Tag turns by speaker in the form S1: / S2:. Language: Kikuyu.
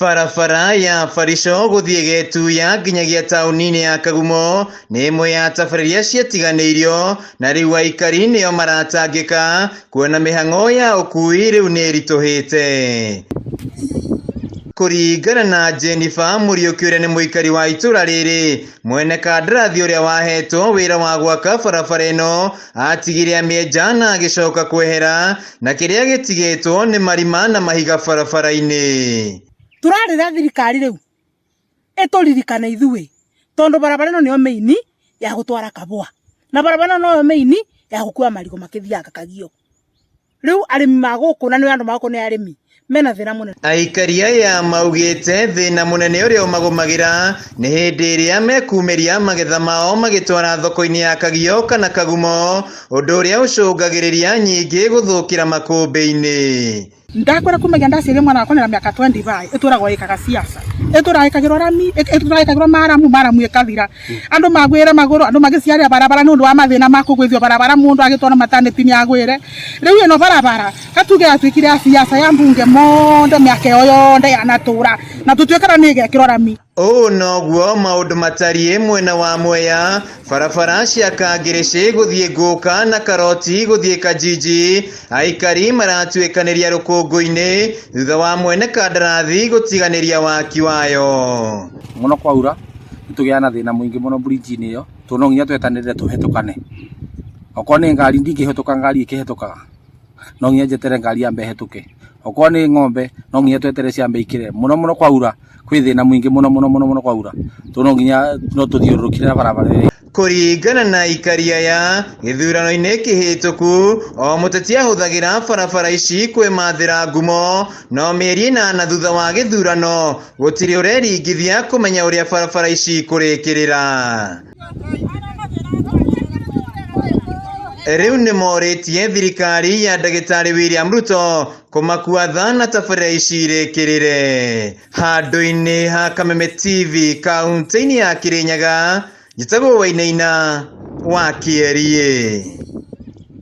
S1: Barabara ya Barisho gũthiĩ Getuya nginyagia taũni-inĩ ya Kagumo nĩ ĩmwe ya tabarĩra iria ciatiganĩirio na rĩu aikari nĩo maratangĩka kuona mĩhang'o ya ũkui rĩu nĩ ĩritũhĩte. Kũringana na Jennifer Mũriũki ũrĩa nĩ mũikari wa itũra rĩrĩ, mwene kandarathi ũrĩa wahetwo wĩra wa gwaka barabara ĩno atigire amĩenja na agĩcoka kwehera na kĩrĩa gĩtigĩtwo nĩ marima na mahiga barabara-inĩ.
S2: Turarira thirikari riu ituririkane ithuĩ tondu barabara ĩno nĩyo main ya gũtwara kabũa na barabara ĩno noyo main ya gũkua marigũ makĩthianga Kagio. Rĩu arĩmi ma gũkũ na nĩ andũ ma gũkũ nĩ arĩmi mena thĩna mũnene.
S1: Aikari aya maugĩte thĩna mũnene ũrĩa ũmagũmagĩra nĩ hĩndĩ ĩrĩa mekumĩria magetha mao magĩtwara thoko-inĩ ya Kagio kana Kagumo, ũndũ ũrĩa ũcũngagĩrĩria nyingĩ gũthũkĩra makũmbĩ-inĩ.
S2: Ndakwĩra kumagia ndaciarire mwana wakwa na mĩaka 25 ĩtũragwo ĩkaga siasa ĩtũraga ĩkagĩrwo rami, ĩtũraga ĩkagĩrwo maramu, maramu ĩkathira, andũ magwĩre magũrũ, andũ magĩciarĩra barabara nĩ ũndũ wa mathĩna ma kũgwĩthio barabara, mũndũ agĩtwarwo maternity nĩ agwĩre. Rĩu ĩno barabara gatuge yatuĩkire ya siasa ya mbunge monthe mĩaka ĩyo yonthe yanatũra na tũtuĩke nĩ ĩgekĩrwo rami.
S1: Ũũ noguo maũndũ matariĩ mwena wa Mwea, barabara cia Kangĩrĩcĩ gũthiĩ Ngũka na Karoti gũthiĩ Kajiji, aikari maratuĩkanĩria rũkũngũ-inĩ thutha wa mwene kandarathi gũtiganĩria waki wayo.
S3: Mũno kwaura nĩ tũgĩaga na thĩna mũingĩ mũno bridge-inĩ ĩyo tondũ no nginya twetanĩrĩre tũhetũkane. Okorwo nĩ ngari ndingĩhetũka ngari ĩkĩhetũkaga, no nginya njeterere ngari yambe ĩhetũke. Okorwo nĩ ng'ombe no nginya tweterere ciambe ikĩre. Mũno mũno kwaura kwĩ thĩna mũingĩ mũno mũno mũno mũno kwaura tondũ no nginya no tũthiũrũrũkire na barabara ĩrĩa.
S1: Kũringana na aikari aya, gĩthurano-inĩ kĩhĩtũku, o mũteti ahũthagĩra barabara ici kwĩmathĩra ngumo, no mĩeri ĩnana thutha wa gĩthurano, gũtirĩ ũreringithia kũmenya ũrĩa barabara ici ikũrĩkĩrĩra. Rĩu nĩ morĩtie thirikari ya ndagĩtarĩ William Ruto kũmakua tha na tabarĩra ici irĩkĩrĩre. Handũ-inĩ ha Kameme TV kaunti-inĩ ya Kirinyaga, njĩtagwo Wainaina wa Kĩeriĩ.